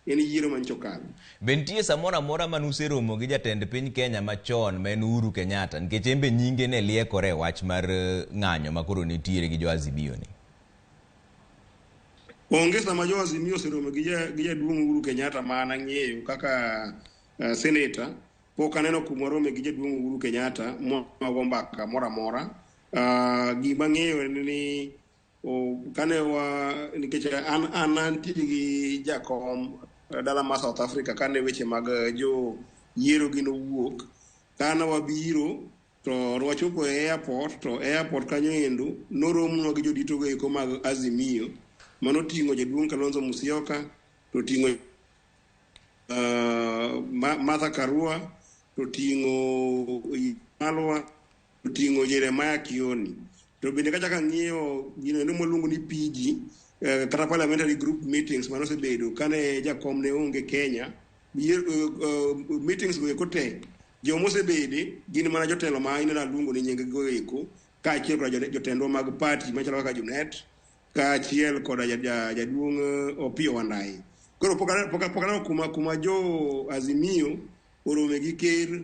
En yiero manyicha okalo. Be nitie samoro amora mane useromo gi jatend piny Kenya machon ma en Uhuru Kenyatta nikech en be nyinge ne liekore e wach mar ng'anyo ma koro nitiere gi jo Azimio ni? Onge sama jo Azimio oseromo gi jaduong' Uhuru Kenyatta ma an ang'eyo kaka senator, pok aneno kuma warome gi jaduong' Uhuru Kenyatta mwago mbaka moro amora. Gima ang'eyo en ni kane wa nikech an antie gi jakom dala ma South Africa kane weche mag jo yiero gi nowuok, kane wabiro to wachopo e airport, to airport kanyo endo noromnwa gi jodito go eko mag Azimio manoting'o jaduong' Kalonzo Musyoka, to ting'o Martha Karua, to ting'o Malwa, to ting'o Jeremiah Kioni. To bende kachako ang'iyo gino endo mwaluongo ni PG, kata Parliamentary Group Meetings manosebedo kane jakom ne onge Kenya, meetings go eko te, jomosebede gin mana jotelo ma ineno aluongo ni nying go eko, kaachiel koda jotendwa mag party machalo kaka Junet, kaachiel koda jaduong' Opiyo Wandayi. Koro pok aneno kuma jo Azimio orome gi ker